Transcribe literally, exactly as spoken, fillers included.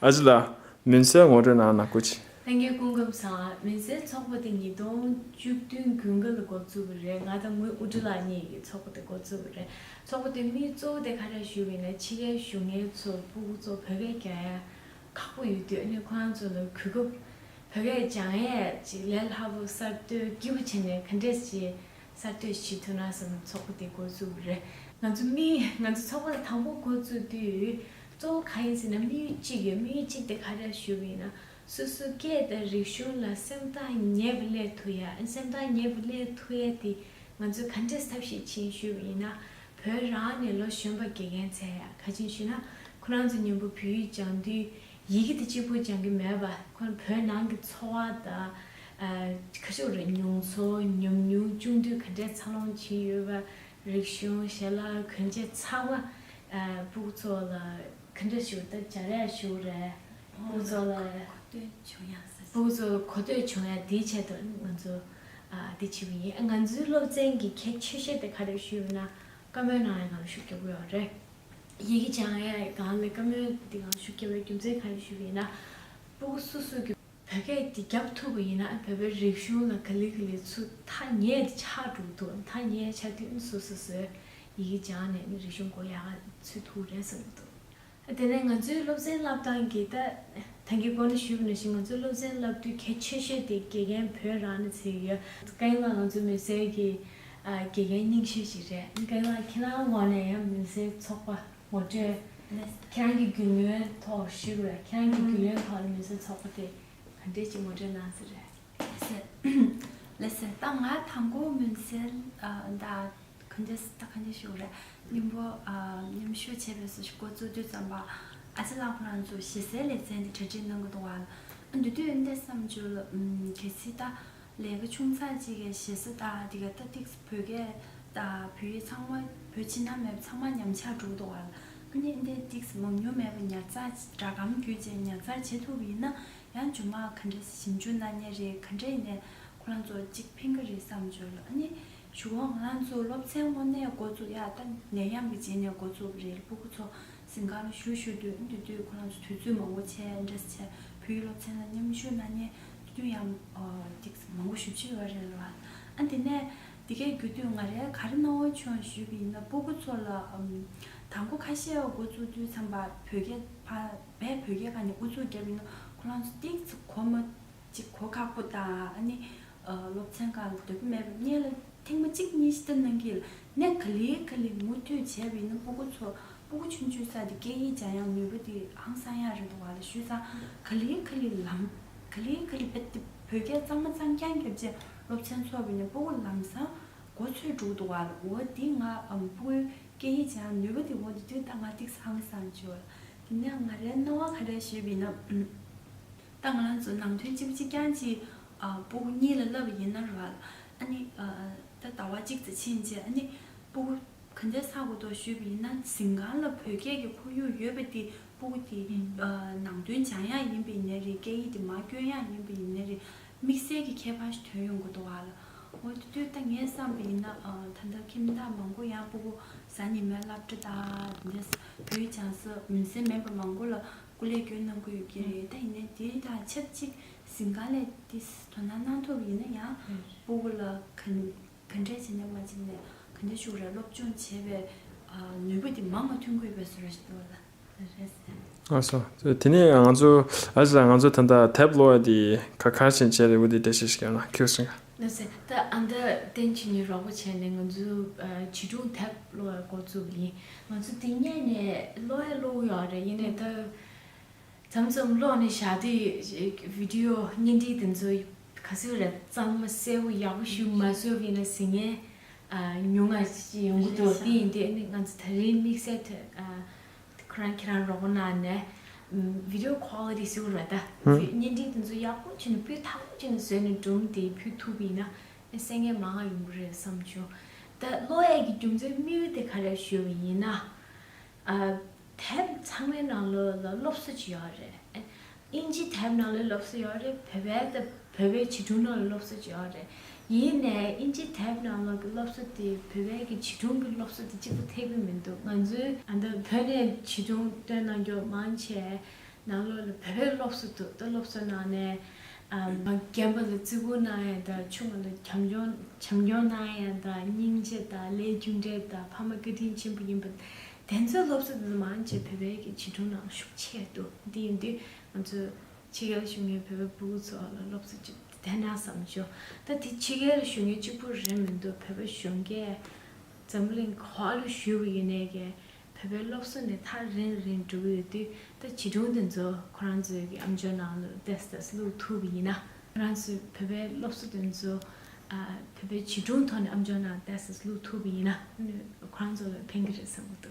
ཨ་ཅེ་ལགས། མུན་སེལ་ངོ་སྤྲོད་གནང་ན་སྐུ་མཁྱེན། ལྷན་རྒྱས་སྐུ་ཁམས་བཟང་། མུན་སེལ་ཚོགས་པ་དེ་ཉིས་སྟོང་བཅུ་བདུན་དགུན་ཁ་ལ་འགོ་བཙུགས་པ་རེད། ང་དང་ངའི་དབུ་ཁྲིད་ལགས་གཉིས་ཀྱིས་ཚོགས་པ་དེ་འགོ་བཙུགས་པ་རེད། ཚོགས་པ་དེ་དམིགས་གཙོ་བོ་དེ་ག་རེ་ཞུས་པ་ཡིན་ན། ཕྱི་རྒྱལ་བཞུགས་མཁན་ཚོ་སྤུ་གུ་ཚོ་བོད་སྐད་རྒྱག་ཡ་ཁག་པོ་ཡོད་དུས། ཨ་ནི་ཁོ་རང་ཚོ་ལ་གོ་སྐབས་བོད་སྐད་སྦྱང་ཡས་ཅིག་ལས་སླ་པོ་གསར་གཏོད་སྐྱིད་པོ་བྱས་ནས་ག་འདྲས་ཅིག་གསར་གཏོད་བྱེད་ཐུབ་ན་བསམ་ཚོགས་པ་དེ་འགོ་བཙུགས་པ་རེད། ང་ཚོ་དམིགས་ང་ཚོ་ཚོགས་པ་དང་པོ་འགོ་བཙུགས་དུས་གཙོ་བོ་ག་ཡིན་ཟེར་ན། དམིགས་ཡུལ་གཅིག་ཡོད། དམིགས་ཡུལ་གཅིག་དེ་ག་རེ་ཞུས་པ་ཡིན་ན། སོ་སོའི་སྐད་དང་རིག་གཞུང་ལ་སེམས་ཐག་ཉེ་བོ་སླེབས་ཐུབ་ཡ། སེམས་ཐག་ཉེ་བོ་སླེབས་ཐུབ་ཡ་དེ་ང་ཚོས་ག་འདྲས་ཐབས་ཤེས་བྱེད་ཞུས་པ་ཡིན་ན། བོད་རང་ནས་ལོ་གཞོན་པ་དགེ་རྒན་བཙལ་ཡ། ག་ཅི་ཞུས་ན། ཁོ་རང་ཚོ་མཉམ་པོ་བོད་ཡིག་སྦྱང་དུས་ཡི་གེ་དེ་གཅིག་པུ་སྦྱང་གི་མེད་པ། ཁོ་བོད་ནང་གི་འཚོ་བ་དང་། ཨ། ག་ཞུ་རེད། མྱོང་ཚོར་ཉམས་མྱོང་བྱུང་དུས་ག་འདྲས་འཚར་ལོངས་བྱས་ཡོད་པ། རིག་གཞུང་ཞལ་ལག་གོན་ཆས་ཚང་མ། ཨ། སྤུ་གུ་ཚོ་ལ་ག་འདྲས་ཞུ། ད་སྦྱར་ཡ་ཞུ་རེད། སྤུ་གུ་ཚོ་ལ་གོ་ཐོས་བྱུང་ཡ་ཟེར། སྤུ་གུ་ཚོ་གོ་ཐོས་བྱུང་ཡ་དེའི་ཆེད་དུ་ང་ཚོ། ཨ། དེ་བྱེད་པ་ཡིན། ང་ཚོའི་སློབ་ཚན་གྱི་གལ་ཆེ་ཤོས་དེ་ག་རེ་ཞུས་ཡོད་ན། བཀའ་མོལ་གནང་ཡ་སྒང་ལ་ཤུགས་རྒྱབ་ཀྱི་ཡོད་རེད། ཡི་གེ་སྦྱང་ཡ་སྒང་ལ་བཀའ་མོལ་འདི་སྒང་ཤུགས་རྒྱབ་པའི་རྒྱུ་མཚན་ག་རེ་ཞུས་པ་ཡིན་ན། སྤུ་གུ་སོ་སོ་གི་བོད་སྐད་འདི་རྒྱབ་ཐུབ་པ་ཡིན་ན། བོད་པའི་རིག་གཞུང་ལ་ག་ལེ་ག་ལེ་ཚུར་ཐག་ཉེ་ཆགས་འགྲོ་གི་འདུག་ཐག་ཉེ་ཆགས་དུས་སོ་སོ་སོའི་ཡི་གེ་སྦྱངས་ནས་རིག་གཞུང་སྒོ་ཡག་ག་ཚུད་ཐུབ་རེད་བསམ་གྱི་འདུག་དེ་ནས་ང་ཚོའི་སློབ་ཚན་བསླབ་སྟངས་ཀྱི། ད་ད་གིན་གོང་ནས་ཞུས་པ་ནང་བཞིན། ང་ཚོའི་སློབ་ཚན་བསླབ་དུས་གལ་ཆེ་ཤོས་དེ་དགེ་རྒན་བོད་རང་ནས་བཙལ་གྱི་ཡོད། ཀ་ཡིན་ལགས་ང་ཚོའི་མི་སེར་གྱི། ཨ། དགེ་རྒན་རྙིང་ཤོས་ཤིག་རེད། ཀ་ཡིན་ལགས་ཁྱེད་རང་ངོས་ནས་ཡང་མི་སེར་ཚོགས་པ་ངོ་སྤྲོད། ལགས། ཁྱེད་རང་གི་རྒྱུས་ལོན་ཐོག་ཞུས་པ་རེད། ཁྱེད་རང་གི་རྒྱུས་ལོན་ཐོག་ནས་མི་སེར་ཚོགས་པ་དེ་ག་འདྲས་ཅིག་ངོ་སྤྲོད་གནང་ས་རེད། ལགས་སེ། ལགས་སེ། ད་ང་དང་པོ་མུན་སེལ། ཨ། ད་ག་འདྲས་ད་ག་འདྲས་ཞུ་རེད། མཉམ་པོ། ཨ། མཉམ་ཞུགས་བྱས་པའི་སྐོར་འགོ་བཙུགས་དུས་ཙམ་པ། ཨ་ཅེ་ལགས་ཁོ་རང་ཚོ་ཞེ་སའི་ལེ་ཚན་དེ་གྲ་སྒྲིག་གནང་གི་འདུག་བ། ཨ། འདི་དུས་འདི་བསམ་བྱུང་། ཨམ། གལ་སྲིད་ད་ལས་ཀ་ཆུང་ཙག་ཅིག་གི་ཞེ་ས་དང་། དེ་ག་ད་ཏིག་བོད་སྐད་དང་བོད་ཡིག་ཚང་མ། བོད་ཕྱི་ནང་མེད་པ་ཚང་མ་ཉམས་ཆག་འགྲོ་གི་འདུག་བ། ཨ་ནི་འདི་ཏིག་མང་ཉུང་མེད་པ་ཉར་ཚགས། སྒྲ་སྒམ་བརྒྱུད་བྱས་ཉར་ཚགས་བྱེད་ཐུབ་པ་ཡིན་ན། ཡང་རྗེས་མ་ག་འདྲས་ཞིབ་འཇུག་གནང་མཁན་རེད། ག་འདྲས་ཡིན་ནའི་ཁོ་རང་ཚོ་གཅིག་ཕན་གྱི་རེད་བསམ་བྱུང་། ཨ་ནི་གཞུག་གུ་ང་རང་ཚོ་སློབ་ཚན་དངོས་གནས་འགོ་བཙུགས་ཡ། ད་ནད་ཡམས་ཀྱི་རྗེས་ནས་འགོ་བཙུགས་པ་རེད། སྤུ་གུ་ཚོ་ཟིན་ཁང་ལ་བཞུགས་བཞུགས་དུས། ཨ། དེ་དུས་ཁོ་རང་ཚོ་དུས་ཚོད་མང་པོ་བྱས། འདྲ་བྱས་བོད་ཡིག་སློབ་ཚན་ལ་མཉམ་ཞུགས་གནང་མཁན་དེ་དུས་ཡང་། ཨ། ཏིག་མང་པོ་ཞེ་པོ་ཅིག་ཡོད་རེད་ལ། ཨ། དེ་ནས་དེ་གའི་རྒྱུ་དུས་ང་རའི་ག་རེ་སྣང་བ་བྱུང་ཞུས་པ་ཡིན་ན། སྤུ་གུ་ཚོ་ལ། ཨམ། དང་པོ་ཁ་ཤས་འགོ་བཙུགས་དུས་ཙམ་པ་བོད་སྐད་ཕར་བས་བོད་སྐད་སྒང་ནས་ཨུ་ཚུགས་བརྒྱབ་ཡིན་ན། ཁོ་རང་ཚོ་ཏིག་ཙམ་གོ་མ། ཅིག་གོ་ཁག་པོ་དང་། ཨ་ནི། ཨ། སློབ་ཚན་སྒང་ལ་འདོད་པ་མེད་པ། སྔོན་ལ་ཐེངས་མ་གཅིག་གཉིས་ཤིག་ལྟ་གནང་གི་ལ། ནས་ག་ལེ་ག་ལེ་མུ་མཐུད་བྱས་པ་ཡིན་ན། སྤུ་གུ་ཚོ་སྤུ་གུ་ཆུང་ཆུང་ས་དེ་སྐད་ཡིག་སྦྱང་ཡག་ནུས་པ་དེ་ཧང་སང་ཡག་རེད་འདུག་བ་ལ། ཞུས་ཙང་ག་ལེ་ག་ལེ་ལམ། ག་ལེ་ག་ལེ་བོད་སྐད་གཙང་མ་གཙང་རྐྱང་བརྒྱབ་བྱས་སློབ་ཚན་ཚོགས་པ་ཡིན་ན། སྤུ་གུ་ལམ་སང་མགོ་ཚོས་འགྲོ་གི་འདུག་བ་ལ། འོ་དེ་ང་ཨམ་སྤུ་གུའི་སྐད་ཡིག་སྦྱང་ཡག་ནུས་པ་དེ། འོ་དེ་དུས་ད་ང་ཏིག་ཧང་སང་བྱུང་བ་ལ། དེ་ནས་ང་རའི་སྣང་བ་ག་རེ་ཞུས་པ་ཡིན་ན། ད་ང་རང་ཚོ་ནང་དོན་གཅིག་པ་གཅིག་རྐྱང་ཅིག་ཨ། སྤུ་གུ་གཉིས་ལ་བསླབ་པ་ཡིན་ན་རེད་བ། ཨ་ནི། ཨ། ད་ཟླ་བ་གཅིག་ཙམ་ཕྱིན་རྗེས། ཨ་ནི་སྤུ་གུ་ག་འདྲས་ཚར་དགོས་འདུག་ཞུས་པ་ཡིན་ན། ཟིན་ཁང་ལ་བོད་སྐད་ཀྱི་ཁོར་ཡུག་ཡོད་པ་དེ། སྤུ་གུ་དེ། ཨ། ནང་དོན་སྦྱང་ཡག་ཡིན་པ་ཡིན་ནའི་རེད། སྐད་ཡིག་དེ་མར་སྐྱོན་ཡག་ཡིན་པ་ཡིན་ནའི་རེད། དམིགས་བསལ་གྱི་ཁྱད་པར་ཞིག་ཐོན་ཡོང་གི་འདུག་བ་ལ། འོ་དེ་དུས་ད་ངས་བསམ་པ་ཡིན་ན། ཨ། ད་ལྟ་ཁྱིམ་བདག་མང་པོ་ཡང་སྤུ་གུ་གཟའ་ཉི་མའི་སློབ་གྲྭ་དང་། དེ་འདྲས་བོད་ཡིག་སྦྱང་ས་མུན་སེལ་མེད་པ་མང་པོ་ལ་སྐུ་ལས་བསྐྱོན་གནང་གི་ཡོད་ཀྱི་རེད། ད་ཡིན་ནའི་དེ་དང་ཆབས་ཅིག་ཟིན་ཁང་ལ་དེ་དོ་སྣང་གནང་ཐུབ་པ་ཡིན་ན་ཡང་། ཨུ། སྤུ་གུ་ལ་ག་ག་འདྲས་བྱས་ནས་མ་བྱས་ནས་ག་འདྲས་ཞུ་རེད། སློབ་སྦྱོང་བྱེད་པའི། ཨ། ནུས་པ་དེ་མང་བ་ཐོན་གྱི་ཡོད་པའི་བཟོ་འདྲ་ཞིག་འདུག་ལ། ལགས་སོ། དེ་ནས་ང་ཚོ། ཨ་ཅེ་ལགས། ང་ཚོ་ད་ལྟ་དེབ་ཀློག་ཡ་དེ་ག་ག་རེ་བྱས་ནས་བྱས་རེད། འོ་དེ་འགྲེལ་བཤད་ཞིག་ཡོད་ན། ཁྱེད་ཀྱིས་གསུང་ག། ལགས་སོ། ད་ཨ་མདའ་བསྟན་ཆོས་གཉིས་རོགས་པ་བྱས་ནས་ང་ཚོ། ཨ། བྱིས་སྒྲུང་དེབ་ཀློག་ཡ་འགོ་བཙུགས་པ་ཡིན། ང་ཚོ་དེ་སྔོན་ནས་ཀློག་ཡ་ཀློག་ཡོད་རེད། ཡིན་ནའི་ད་མཚམས་མཚམས་ཀློག་ནས་བཞག་དུས་བི་ཌི་ཡོ་བརྙན་འཕྲིན་དེ་ཚོ་ག་ཚོད་རེད། གཙང་མ་གསལ་པོ་ཡག་པོ་ཞིག་མ་བཟོས་པ་ཡིན་ན་ཟིན་ངེས། ཨ། ཉུང་ང་ཞིག་ཡོང་གི་འདུག་དེ་ཡིན་དུས་ཨ་ནི་ང་ཚོ་དེ་རིང་དམིགས་བསལ་དུ། ཨ། ཁོ་རང་ཁྱེད་རང་རོགས་པ་གནང་ནས། ཨམ། བི་ཌི་ཡོ་ཁོ་ལི་ཊི་ཟེར་བ་རེད་ད། ཧུམ། བརྙན་འཕྲིན་དེ་ཚོ་ཡག་པོ་བྱས་ནས་སྤུས་དག་པོ་བྱས་ནས་བཟོས་ནས་སྒྲུང་དེ་ཕུལ་ཐུབ་པ་ཡིན་ན་གསན་མཁན་མང་ང་ཡོང་གི་རེད་བསམ་བྱུང་། ད་ཀློག་ཡས་ཀྱི་རྒྱུ་མཚན་དམིགས་ཡུལ་དེ་ག་རེ་ཞུས་པ་ཡིན་ན། ཨ། དེབ་ཚང་མའི་ནང་ལོགས་ལ་སློབ་གསོ་ཅིག་ཡོད་རེད། ཨིན་ཇི་དེབ་ནང་ལ་སློབ་གསོ་ཡོད་རེད། བོད་པའི་དེབ། བོད་པའི་བྱིས་སྒྲུང་ནང་ལ་སློབ་གསོ་ཅིག་ཡོད་རེད། ཡིན་ནའི་ཨིན་ཇི་དེབ་ནང་ལོགས་ཀྱི་སློབ་གསོ་དེ་བོད་པའི་གི་བྱིས་སྒྲུང་གི་སློབ་གསོ་དེ་གཅིག་པ་འཐད་ཀྱི་མི་འདུག་ང་ཚོའི་ཨ་མདའ་བོད་ནས་བྱིས་སྒྲུང་བཏོན་གནང་རྒྱུ་མང་ཆེ། ནང་ལོགས་ལ་བོད་པའི་སློབ་གསོ་འདུག་ད་སློབ་གསོ་ནང་ནས་ཨམ་རྒན་པ་ལ་བརྩི་བཀུར་གནང་ཡ་དང་ཆུང་མ་ལ་བྱམས་སྐྱོང་བྱམས་སྐྱོང་གནང་ཡ་དང་སྙིང་རྗེ་དང་ལས་རྒྱུ་འབྲས་དང་ཕ་མ་བཀའ་དྲིན་ཆེན་པོ་ཡིན་པ། དེ་ཚོའི་སློབ་གསོ་དེ་ཚོ་མང་ཆེ་བོད་པའི་གི་བྱིས་སྒྲུང་ནང་ཤུགས་ཆེ་འདུག་འདི་ཡིན་དུས་ང་ཚོ་ཕྱི་རྒྱལ་བཞུགས་མཁན་བོད་པའི་ཕྲུ་གུ་ཚོ་ལ་སློབ་གསོ་ཅིག་དེ་ན་བསམ་བྱུང་། ད་དེ་ཕྱི་རྒྱལ་ལ་བཞུགས་མཁན་གཅིག་པུ་རེད་མི་འདུག་བོད་པ་གཞོན་སྐྱེས་འཛམ་གླིང་ག་བ་ལ་བཞུགས་པ་ཡིན་ནའི་གི་བོད་པའི་སློབ་གསོ་ནི་ཐག་རིང་རིང་འགྲོ་གི་ཡོད་དུས་ད་བྱིས་སྒྲུང་དེ་ཚོ་ཁོ་རང་ཚོའི་གི་ཨམ་ཅོག་ནང་ལ་ཏོག་ཙམ་བླུག་ཐུབ་པ་ཡིན་ན། ཁོ་རང་ཚོའི་བོད་པའི་སློབ་གསོ་དེ་ཚོ་ཨ་བོད་པའི་བྱིས་སྒྲུང་ཐོག་ནས་ཨམ་ཅོག་ནང་ཏོག་ཙམ་བླུག་ཐུབ་པ་ཡིན་ན་ནི་ཁོ་རང་ཚོ་ལ་ཕན་གི་རེད་བསམ་གི་འདུག